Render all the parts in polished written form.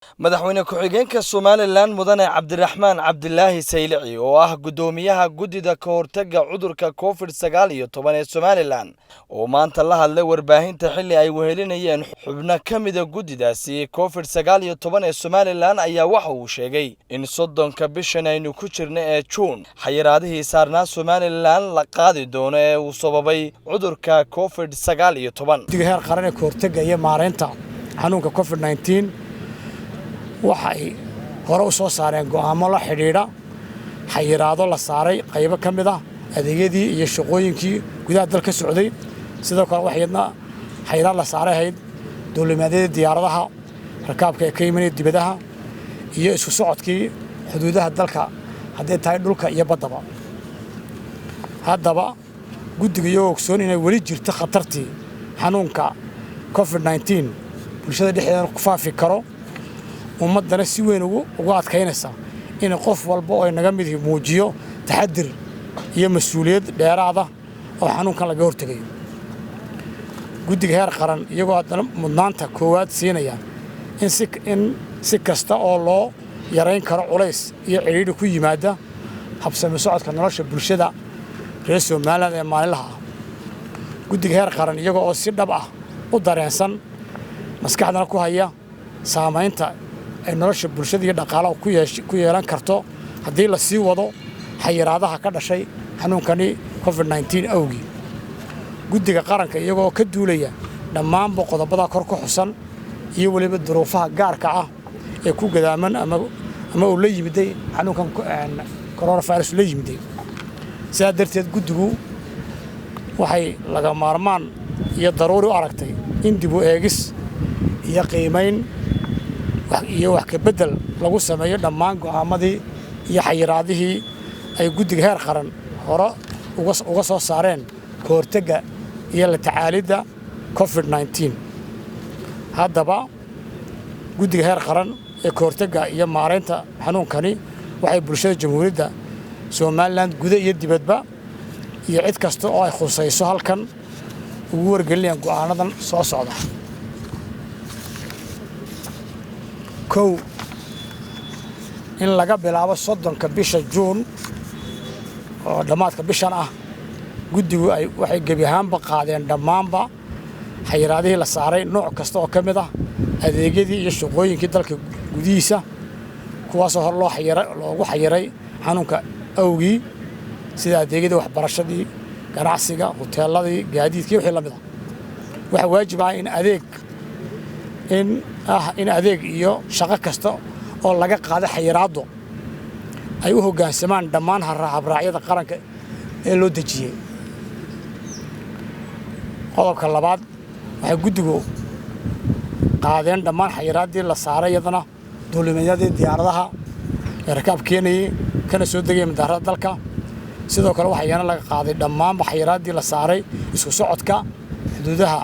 Madaxweyne ku-xigeenka Somalilan, Mudane Cabdiraxmaan Cabdilaahi Saylici, oo ah guddoomiyaha guddida ka hortagga cudurka Covid-19 ee Somalilan, oo maanta la hadlay warbaahinta xilli ay wehelinayeen xubno ka mida guddidaasi Covid-19 ee Somalilan, ayaa waxa uu sheegay in 30-ka bishan aynu ku jirna ee Juun xayiraadihii saarnaa Somalilan la qaadi doono ee uu sababay cudurka Covid-19. Guddiga heer qaran ee kahortagga iyo maaraynta xanuunka Covid-19 waxay hore u soo saareen go'aamo la xidhiidha xayiraado la saaray qaybo ka mid ah adeegyadii iyo shaqooyinkii gudaha dal ka socday. Sidoo kale waxayadna xayiraad la saaray ahayd duulimaadyadii diyaaradaha rakaabka ee ka imanaya dibadaha iyo isku socodkii xuduudaha dalka, hadday tahay dhulka iyo baddaba. Haddaba, guddiga iyagoo ogsoon inay weli jirto khatartii xanuunka Covid-19 bulshada dhexdeedana ku faafi karo, ummaddana si weyn ugu adkaynaysa in qof walba oo naga mid muujiyo taxadir iyo mas-uuliyad dheeraada oo xanuunkan laga hortegayo, guddiga heer qaran iyagoo haddana mudnaanta koowaad siinaya in si kasta oo loo yarayn karo culays iyo cidhiidhi ku yimaada habsami socodka nolosha bulshada reer Somaliland ee maalinlaha ah, guddiga heer qaran iyaga oo si dhab ah u dareensan, maskaxdana ku haya saamaynta ay nolosha bulshada iyo dhaqaalaha ku yeelan karto haddii la sii wado xayiraadaha ka dhashay xanuunkani Covid-19 awgii, guddiga qaranka iyagoo ka duulaya dhammaanba qodobada kor ku xusan iyo weliba duruufaha gaarka ah ee ku gadaaman ama uu la yimiday xanuunkan coronavirus la yimiday, sidaa darteed guddigu waxay laga maarmaan iyo daruuri u aragtay in dib u eegis iyo qiimayn iyo wax ka beddel lagu sameeyo dhammaan go'aamadii iyo xayiraadihii ay guddiga heer qaran hore uga soo saareen ka hortegga iyo la tacaalidda Covid-19. Haddaba, guddiga heer qaran ee ka hortegga iyo maaraynta xanuunkani waxay bulshada Jamhuuriyadda Somaliland guda iyo dibadba iyo cid kasta oo ay khusayso halkan ugu wargelinayaan go'aanadan soo socda. Kow, in laga bilaabo 30-ka bisha Juun oo dhammaadka bishan ah, guddigu ay waxay gebi ahaanba qaadeen dhammaanba xayiraadihii la saaray nooc kasta oo ka mid ah adeegyadii iyo shaqooyinkii dalka gudihiisa, kuwaasoo hor loogu xayiray xanuunka awgii, sida adeegyadii waxbarashadii, ganacsiga, huteeladii, gaadiidkii, wixii la mid ah. Waxaa waajib ah in adeeg iyo shaqo kasta oo laga qaado xayiraaddo ay u hoggaansamaan dhammaan habraacyada qaranka ee loo dejiyey. Qodobka labaad, waxay guddigu qaadeen dhammaan xayiraaddii la saaray iyadana duulimadyadii diyaaradaha ee rakaab keenayey kana soo degaya madaarada dalka. Sidoo kale, waxaa iyana laga qaaday dhammaanba xayiraaddii la saaray isku socodka xuduudaha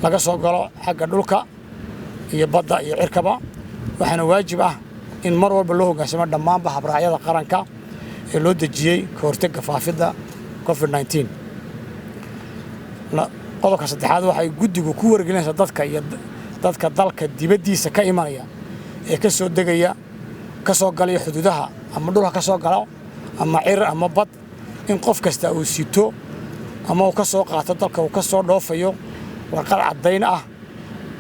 laga soo galo xagga dhulka iyo badda iyo cirkaba, waxaana waajib ah in mar walba loo hoggaansamo dhammaanba habraacyada qaranka ee loo dejiyey ka hortagga faafidda Covid-19. Qodobka saddexaad, waxay guddigu ku wargelinaysaa dadka iyo dadka dalka dibaddiisa ka imanaya ee ka soo degaya, ka soo galaya xuduudaha, ama dhulka ka soo galo ama cir ama bad, in qof kasta uu sito ama uu ka soo qaato dalka uu ka soo dhoofayo warqad caddayn ah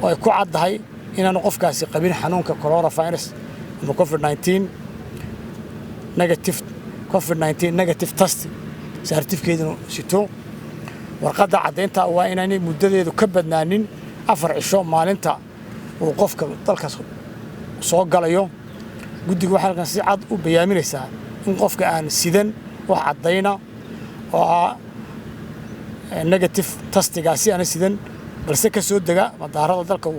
oo ay ku caddahay inaanu qofkaasi qabin xanuunka coronavirus ama Covid-19 negative, Covid-19 negative test certificate sito. Warqadda caddaynta waa inaanay muddadeedu ka badnaanin 4 cisho maalinta uu qofka dalkaas soo galayo. Guddigu waxay halkan si cad u bayaaminaysaa in qofka aan sidan wax caddayna oo ah negative testigaasi aana sidan, balse ka soo dega madaarada dalka,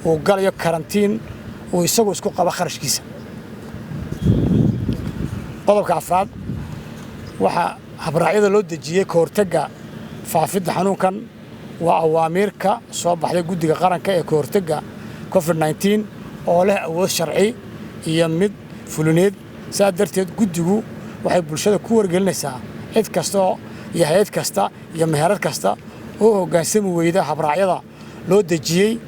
uu galayo karantiin uu isagu isku qaba kharashkiisa. Qodobka afraad, waxaa habraacyada loo dejiyey ka hortagga faafidda xanuunkan waa awaamiirka soo baxday guddiga qaranka ee ka hortagga Covid-19 oo leh awood sharci iyo mid fulineed. Sidaa darteed, guddigu waxay bulshada ku wargelinaysaa cid kasta iyo hay-ad kasta iyo meherad kasta oo hoggaansami weyda habraacyada loo dejiyey.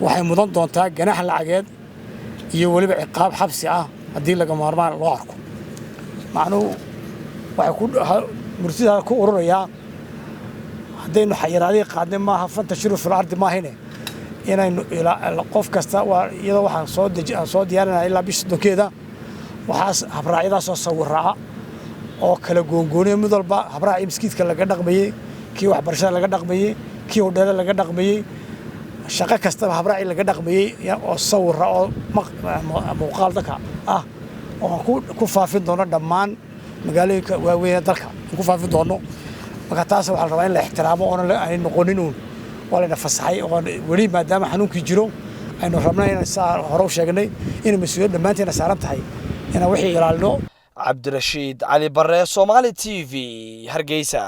Waxay mudan doontaa ganax lacageed iyo weliba ciqaab xabsi ah haddii laga maarmaan loo arko. Macnuhu waxay ku murtidaa ku ururayaa, haddaynu xayiraadihii qaadnay maaha فانتشروا في الأرض maahine, inaynu qof kasta waa iyadoo waxaan soo deji aan soo diyaarinaya ilaa bisha 30-keeda waxaas habraacyadaasoo sawiraaca oo kala goongooniya, mid walba habraacii maskiidka laga dhaqmayey, kii waxbarashada laga dhaqmayey, kii hodheelada laga dhaqmayey, shaqo kastaba habraacii laga dhaqmayey oo sawira oo muuqaal dalka ah oo aan ku faafin doono dhammaan magaalooyinka waaweyn ee dalka aan ku faafin doono. Marka taas waxaa la rabaa in la ixtiraamo oona aanay noqonin uun waa layna fasaxay oo weli, maadaama xanuunkii jiro, aynu rabnay inaan saa hore u sheegnay inay mas-uuliyad dhammaanteena saaran tahay inaan wixii ilaalino. Cabdirashiid Cali Bare, Somali TV, Hargeysa.